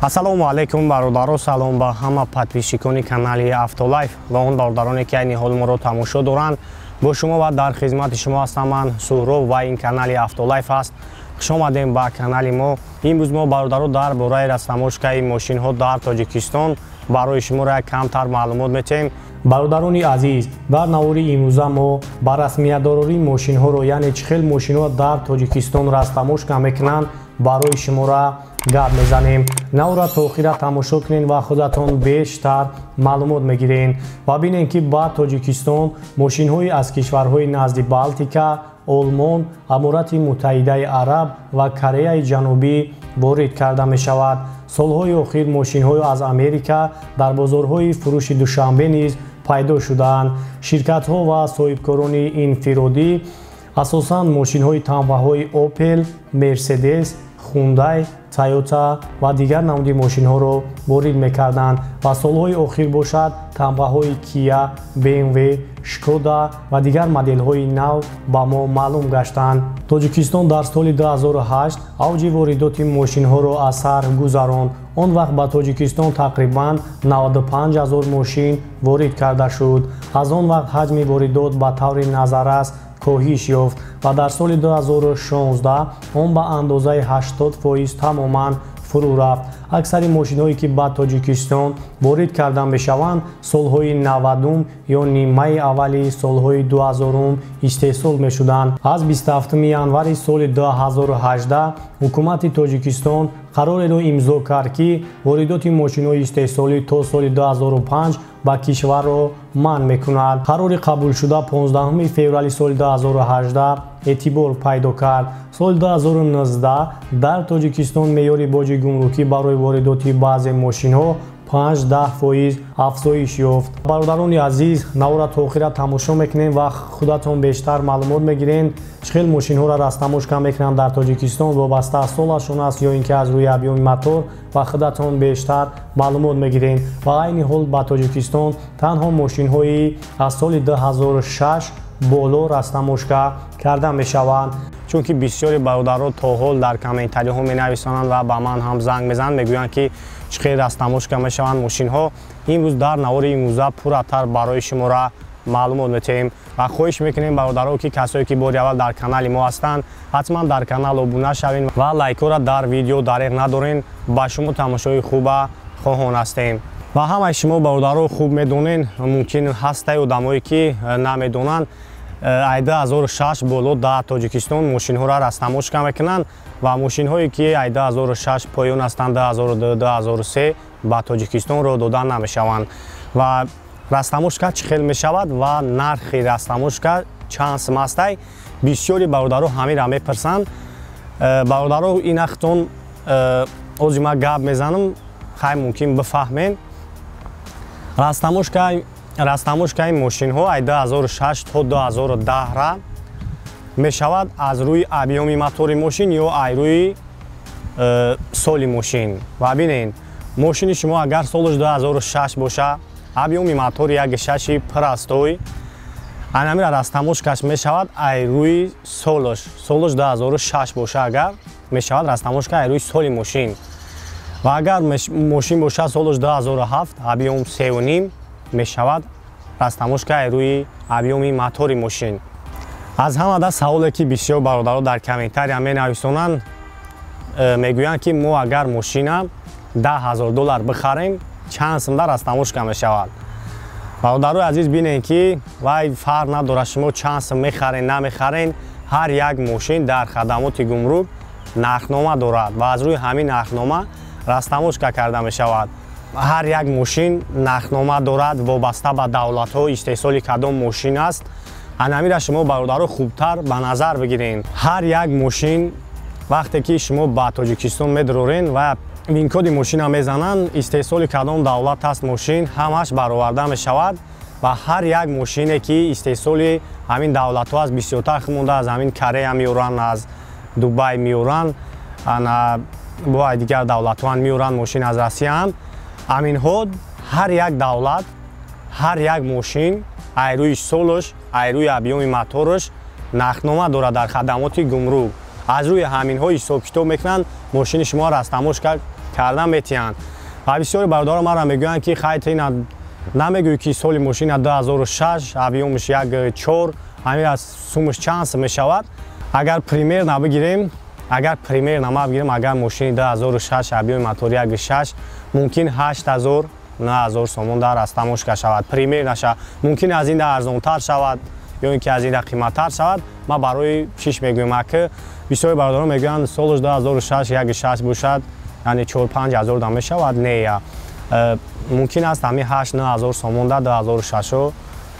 Ассалому алайкум, бародаро, салом ба ҳама подписчикони канали Автолайф ва он бародароне, ки айни ҳол моро тамошо доранд. Бо шумо ва дар хизмати шумо ҳастам ман, Суҳроб, ва ин канали Автолайф аст. Хуш омадем ба канали мо. Имрӯз мо, бародаро, дар бораи растаможкаи мошинҳо дар Тоҷикистон барои шуморо як камтар маълумот метиҳем. Бародарони азиз, дар навори имрӯза мо ба расмиятдорории мошинҳоро, яъне чӣ хел мошинҳо дар Тоҷикистон растаможка мекунанд, барои шуморо гап мезанем. Навора то охира тамошо кунед ва худатон бештар маълумот мегиред ва бинед, ки ба Тоҷикистон мошинҳои аз кишварҳои назди Балтика, Олмон, Аморати Муттаҳидаи Араб ва Кореяи Ҷанубӣ ворид карда мешавад. Солҳои охир мошинҳои аз Америка дар бозорҳои фурӯши Душанбе низ пайдо шудаанд. Ширкатҳо ва соҳибкорони инфиродӣ асосан мошинҳои тамғаҳои Опел, Мерседес, Хундай, Тойота ва дигар намуди мошинҳоро ворид мекарданд ва солҳои охир бошад, тамғаҳои Кия, БМВ, Шкода ва дигар моделҳои нав ба мо маълум гаштанд. Тоҷикистон дар соли 2008 авҷи воридоти мошинҳоро аз сар гузаронд. Он вақт ба Тоҷикистон тақрибан 95 ҳазор мошин ворид карда шуд. Аз он вақт ҳаҷми воридот ба таври назаррас коҳиш ёфт ва дар соли 2016 он ба андозаи 80% тамоман фурӯ рафт. Аксари мошинҳое, ки ба Тоҷикистон ворид карда мешаванд, солҳои 90-ум ё нимаи аввали солҳои 2000-ум истеҳсол мешуданд. Аз 27 январи соли 2018 ҳукумати Тоҷикистон қарореро имзо кард, ки воридоти мошинҳои истеҳсолӣ то соли 2005 ба кишварро манъ мекунад. Қарори қабулшуда 15 феврали соли 2018 эътибор пайдо кард. Соли 2019 дар Тоҷикистон меъёри боҷи гумрукӣ барои воридоти баъзе мошинҳо 5-10% афзоиш ёфт. Бародарони азиз, навора то охира тамошо мекунем ва худатон бештар маълумот мегирем, чӣ хел мошинҳоро растаможка мекунанд дар Тоҷикистон, вобаста аз солашон аст ё ин ки аз рӯи объёми мотор, ва худатон бештар маълумот мегирем. Ва айни ҳол ба Тоҷикистон танҳо мошинҳои аз соли 2006 боло растаможка карда мешаванд. Чунки бисёри бародаро то ҳол дар комментариҳо менависонанд ва ба ман ҳам занг мезананд, мегӯянд, ки чӣ хел растаможка мешаванд мошинҳо. Имрӯз дар навори имрӯза пурратар барои шуморо маълумот метиҳем ва хоҳиш мекунем, бародаро, ки касое, ки бори аввал дар канали мо ҳастанд, ҳатман дар канал обуна шавед ва лайкҳоро дар видео дареғ надорен. Ба шумо тамошои хуба хоҳон ҳастем. Ва ҳамаи шумо, бародаро, хуб медонен, мумкин ҳастае одамое, ки намедонанд, ай 2006 боло дар Тоҷикистон мошинҳоро растаможка мекунанд ва мошинҳое, ки ай 2006 поён ҳастанд, 2002, 2003, ба Тоҷикистон роҳ дода намешаванд. Ва растаможка чӣ хел мешавад ва нархи растаможка чанд сум астай, бисёри бародаро ҳаминро мепурсанд. Бародаро, инахтон ози ма гап мезанам, хай, мумкин бифаҳмен. Растаможкаи мошинҳо ай 2006 то 2010 ра мешавад аз рӯи объёми мотори мошин ё ай рӯи соли мошин. Ва бинед, мошини шумо агар солаш 2006 боша, объёми мотори 1,6 простой, анамира растаможкаш мешавад ай рӯи солаш. Солаш 2006 боша агар, мешавад растаможка ай рӯи соли мошин. Ва агар мошин боша солаш 2007, объём 3,5, мешавад растаможка ай рӯи объёми мотори мошин. Аз ҳамада саволе, ки бисёр бародаро дар комментария менависонанд, мегӯянд, ки мо агар мошина 10 000 доллар бихарем, чанд сумда растаможка мешавад? Бародарои азиз, бинед, ки вай фарқ надорад, шумо чанд сум мехарен, намехарен, ҳар як мошин дар хадамоти гумрук нархнома дорад ва аз рӯи ҳамин нархнома растаможка карда мешавад. Ҳар як мошин нархнома дорад, вобаста ба давлатҳо истеҳсоли кадом мошин аст. Анамира шумо, бародаро, хубтар ба назар бигирен. Ҳар як мошин вақте ки шумо ба Тоҷикистон медурорен ва винкоди мошина мезананд, истеҳсоли кадом давлат аст мошин, ҳамаш бароварда мешавад. Ва ҳар як мошине, ки истеҳсоли ҳамин давлатҳо аст, бисёртар хумонда аз ҳамин Корея меоранд, аз Дубай меоранд, бо дигар давлатҳоам меоранд мошин, аз Россияам. Ҳаминҳо ҳар як давлат, ҳар як мошин ай рӯи солаш, ай рӯи объёми мотораш нархнома дорад дар хадамоти гумрук. Аз рӯи ҳаминҳо ҳисобкитоб мекунанд, мошини шумо растаможка карда метиҳанд. Ва бисёри бародаро маро мегӯянд, ки хай, ту ина намегӯӣ, ки соли мошина 2006, объёмш 1,4, ҳамин аз сумаш чанд сум мешавад? Агар примерно бигирем, агар примерно ма бигирем, агар мошини 2006, объёми мотори 1,6, мумкин 8000, 9000 сомон дар растаможка шавад. Примерно шавад. Мумкин аз ин да арзонтар шавад ё ин ки аз ин да қиматтар шавад. Ма барои чиш мегӯям, аки бисёри бародарон мегӯянд, солаш 2006, 1,6 бошад, яъне 4-5 ҳазор да мешавад. Не, мумкин аст ҳамин 8-9 ҳазор сомон да 2006,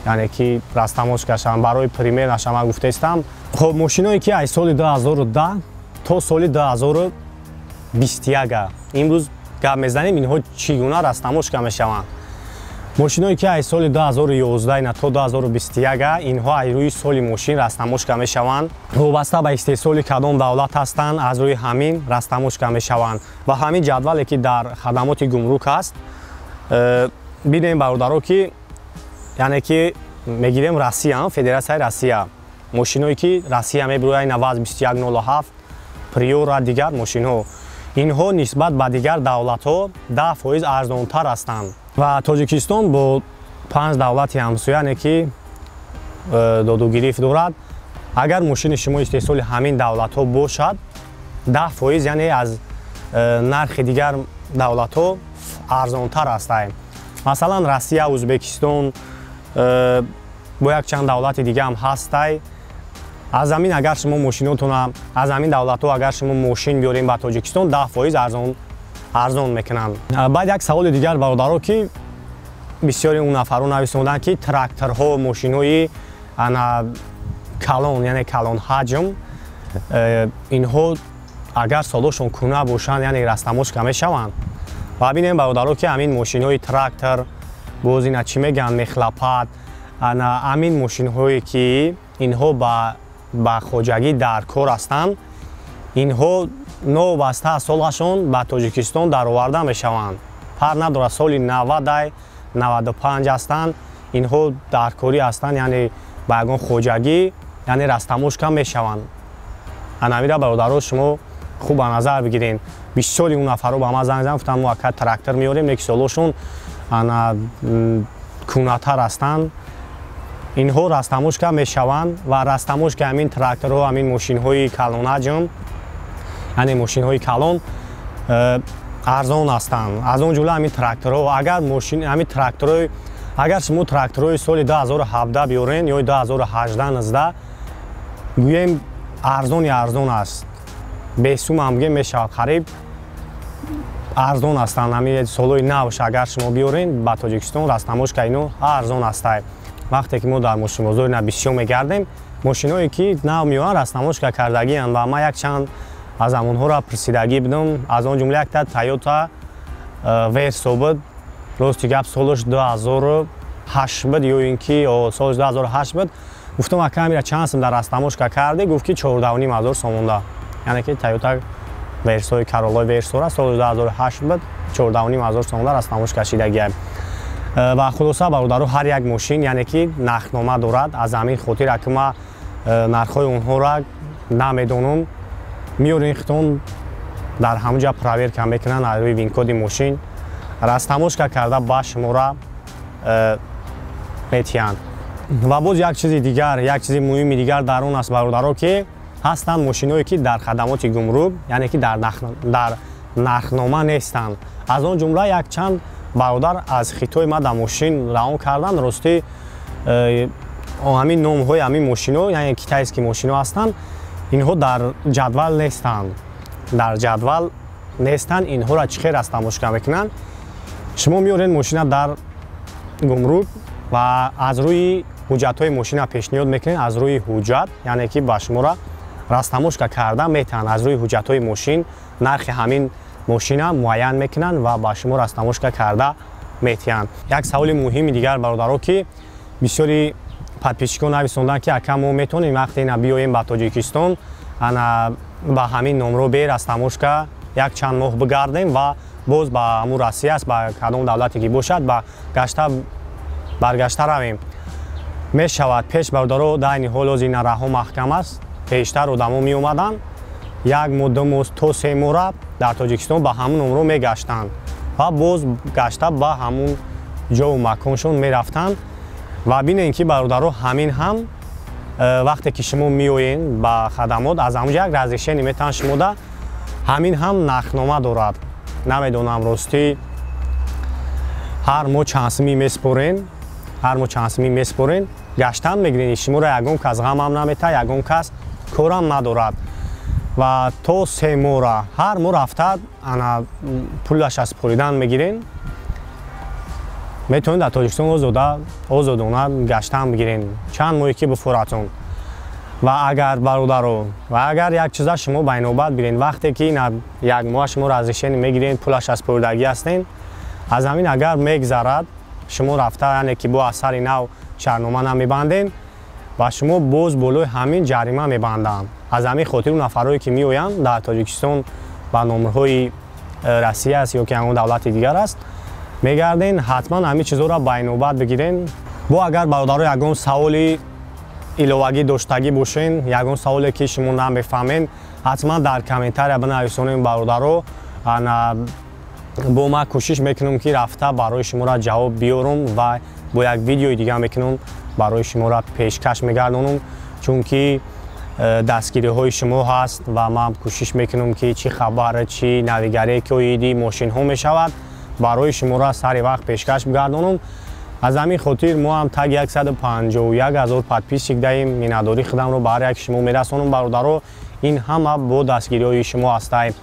яъне ки растаможка шаванд. Барои пример наша гуфтаистам. Хоб, мошиное ки аз соли 2010 то соли 2021 имрӯз гап мезанем, инҳо чӣ гуна растаможка мешаванд? Мошиное ки аз соли 2011 ина то 2021, инҳо аз рӯи соли мошин растаможка мешаванд. Вобаста ба истеҳсоли кадом давлат ҳастанд, аз рӯи ҳамин растаможка мешаванд. Ва ҳамин ҷадвале ки дар хадамоти гумрук ҳаст, бинем, бародаро, ки яъне ки мегирем Россия, Федератсияи Россия, мошиное ки Россия мебирояд, ина ВАЗ 2107, Приора, дигар мошинҳо, инҳо нисбат ба дигар давлатҳо 10% арзонтар ҳастанд. Ва Тоҷикистон бо панҷ давлати ҳамсоя, яъне ки додугирифт дорад. Агар мошини шумо истеҳсоли ҳамин давлатҳо бошад, 10%, яъне аз нархи дигар давлатҳо арзонтар ҳастанд. Масалан, Россия, Ӯзбекистон, бо якчанд давлати дига ҳам ҳастай. Аз ҳамин агар шумо мошинотона аз ҳамин давлатҳо, агар шумо мошин биёрем ба Тоҷикистон, 10% арзон мекунанд. Баъд як саволи дигар, бародаро, ки бисёри он нафарро нависонданд, ки тракторҳо, мошинҳои ана калон, яъне калон ҳаҷм, инҳо агар солошон куна бошанд, яъне растаможка мешаванд? Ва бинем, бародаро, ки ҳамин мошинҳои трактор, боз ина чӣ мегӯянд, мехлопат, ана ҳамин мошинҳое ки инҳо ба хоҷагӣ дар кор ҳастанд, инҳо новобаста аз солашон ба Тоҷикистон дароварда мешаванд. Фарқ надорад, соли 90-ай, 95 ҳастанд, инҳо даркорӣ ҳастанд, яъне ба ягон хоҷагӣ, яъне растаможка мешаванд. Анамира, бародаро, шумо хуб ба назар бигирен. Бисёри он нафарро ба ман занг зан, гуфтанд, мо ака трактор меорем, леки солошон ана кунатар ҳастанд. Инҳо растаможка мешаванд. Ва растаможка ҳамин тракторҳо, ҳамин мошинҳои калонҳаҷм, яъне мошинҳои калон, арзон ҳастанд. Аз он ҷумла ҳамин тракторҳо. Агар мошин ҳамин тракторҳои, агар шумо тракторҳои соли 2017 биёрен ё 2018, 19, гӯем, арзони арзон аст, бесум ҳам гӯем мешавад, қариб арзон ҳастанд. Ҳамин солҳои навш агар шумо биёрен ба Тоҷикистон, растаможка ино арзон ҳастад. Вақте ки мо дар мошинбозори на бисёр мегардем, мошиное ки нав меоянд, растаможка кардагианд. Ва ман якчанд аз ҳамонҳоро пурсидагӣ будам. Аз он ҷумла якта Тойота Версо буд. Рости гап, солаш 2008 буд ё ин ки солаш 2008 буд. Гуфтам, ака, амира чанд сум дар растаможка кардӣ? Гуфт, ки 14,5 ҳазор сомонда. Яъне ки Тойота Версои, Короллои Версора, соли 2008 буд, 14,5 ҳазор сомонда растаможка шидагиам. Ва хулоса, бародаро, ҳар як мошин, яъне ки нархнома дорад. Аз ҳамин хотир аки ма нархҳои онҳоро намедонам. Меорин хитон, дар ҳамон ҷа проверка мекунанд, аз рӯи ВИН-коди мошин растаможка карда ба шумора метиҳанд. Ва боз як чизи дигар, як чизи муҳими дигар дар он аст, бародаро, ки ҳастанд мошиное ки дар хадамоти гумрук, яъне ки дар нархнома нестанд. Аз он ҷумла якчанд бародар аз Хитой ма дар мошин равон карданд. Ростӣ, ҳамин номҳои ҳамин мошино, яъне китайский мошино ҳастанд, инҳо дар ҷадвал нестанд, дар ҷадвал нестанд. Инҳоро чӣ хел растаможка мекунанд? Шумо меоред мошина дар гумрук ва аз рӯи ҳуҷҷатҳои мошина пешниҳод мекунед. Аз рӯи ҳуҷҷат, яъне ки ба шуморо растаможка карда метавонанд. Аз рӯи ҳуҷҷатҳои мошин нархи ҳамин мошина муайян мекунанд ва ба шумо растаможка карда метиҳанд. Як саволи муҳими дигар, бародаро, ки бисёри подписчикон нависонданд, ки ака, мо метавонем вақте ина биёем ба Тоҷикистон, ана ба ҳамин номро бе растаможка як чанд моҳ бигардем ва боз ба ҳамун Россия аст, ба кадом давлате ки бошад, ба гашта баргашта равем? Мешавад. Пеш, бародаро, дар айни ҳол ҳозир ина раҳо маҳкам аст. Пештар одамо меомаданд. Як моҳ, 2 моҳ то 3 моҳра дар Тоҷикистон ба ҳамун номро мегаштанд ва боз гашта ба ҳамун ҷову маконшон мерафтанд. Ва бинем, ки, бародаро, ҳамин ҳам вақте ки шумо меоен ба хадамот, аз ҳамунҷа як разрешение метаванд шумода. Ҳамин ҳам нархнома дорад. Намедонам, ростӣ, ҳар моҳ чанд сумӣ месупорен, ҳар моҳ чанд сумӣ месупорен, гаштан мегирен. Шуморо ягон кас ғамам намета, ягон кас корам надорад. Ва то 3 моҳра ҳар моҳ рафта, ана пулаша супоридан мегирен, метавонед дар Тоҷикистон озода, озодона гаштан бигирен, чанд моҳе ки бифоратон. Ва агар, бародаро, ва агар як чиза шумо байнобат бигирен, вақте ки як моҳа шумо разрешение мегирен, пулаша супоридагӣ ҳастен, аз ҳамин агар мегзарад, шумо рафта, яъне ки бо аз сари нав шартнома намебанден ва шумо боз болои ҳамин ҷарима мебанданд. Аз ҳамин хотир нафарое ки меоянд дар Тоҷикистон, ба номерҳои Россия аст ё ки ягон давлати дигар аст, мегарден, ҳатман ҳамин чизҳоро байнобат бигирен. Бо агар, бародаро, ягон саволи иловагӣ доштагӣ бошен, ягон саволе ки шумо намефаҳмен, ҳатман дар комментария бинависонем, бародаро. Бо ман кӯшиш мекунам, ки рафта барои шуморо ҷавоб биёрам ва бо як видеои дига мекунам, барои шуморо пешкаш мегардонам, чунки дастгириҳои шумо ҳаст ва ман кӯшиш мекунам, ки чӣ хабар, чӣ навигарие ки оиди мошинҳо мешавад, барои шуморо сари вақт пешкаш бигардонам. Аз ҳамин хотир мо ҳам таги 151 ҳазор подписчик даем. Миннатдории худамро ба ҳар яки шумо мерасонам, бародаро. Ин ҳама бо дастгириҳои шумо ҳастай.